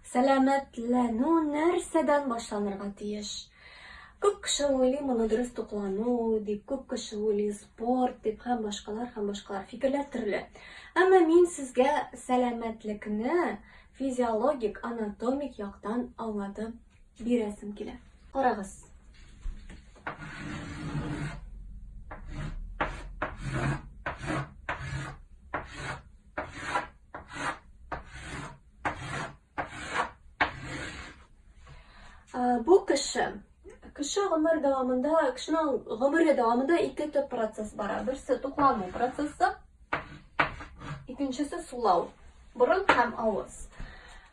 Сәламәтләнү нәрсәдән башланырга тиеш? Күп кеше уйлый моны дөрес туклану дип, күп кеше уйлый спорт дип һәм башкалар һәм башкалар. Фикерләр төрле. Әмма мин сезгә сәламәтлекне физиологик, анатомик яктан аңлатып бирәсем килә. Карагыз. Бу кеше кеше гомер дәвамында, кешенең гомере дәвамында ике төп процесс бара. Берсе туклану процессы, икенчесе сулау. Борын һәм авыз.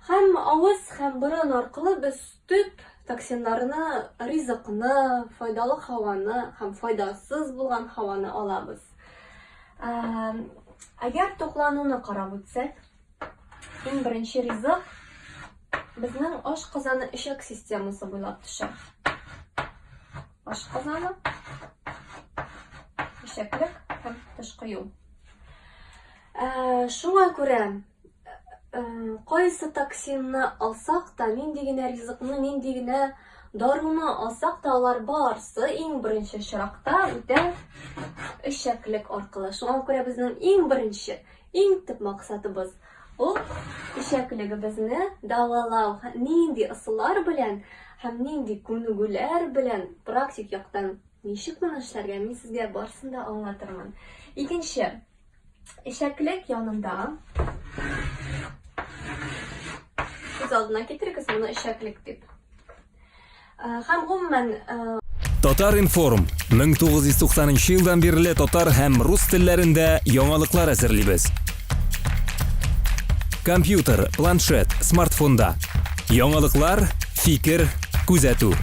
Һәм авыз һәм борын аркылы без төп токсиннарны, ризыкны, файдалы һаваны һәм файдасыз булган һаваны алабыз. Әгәр туклануны карап үтсәк, Иң беренче ризык безнең аш казаны эчәк системасы буйлап төшә. Аш казаны, эчәклек һәм тышкы юл. Ә, шуңа күрә ә, кайсы токсинны алсак та, нинди генә ризыкны, нинди генә даруны алсак та, алар барсы иң беренче чиракта үтә эчәклек аркылы. Шуңа күрә безнең иң беренче Иң төп максатыбыз, ул эчәклегебезне дәвалау. Нинди ысуллар белән һәм нинди күнегүләр белән практик яктан ничек моны эшләргә, мин сезгә барысын да аңлатырмын. Икенче, эчәклек янында күз алдына китерегез моны эчәклек дип. Һәм гомумән Татар-информ 1990 елдан бирле татар һәм рус телләрендә яңалыклар әзерлибез. Компьютер, планшет, смартфонда. Яңалыклар, фикер, күзәтү.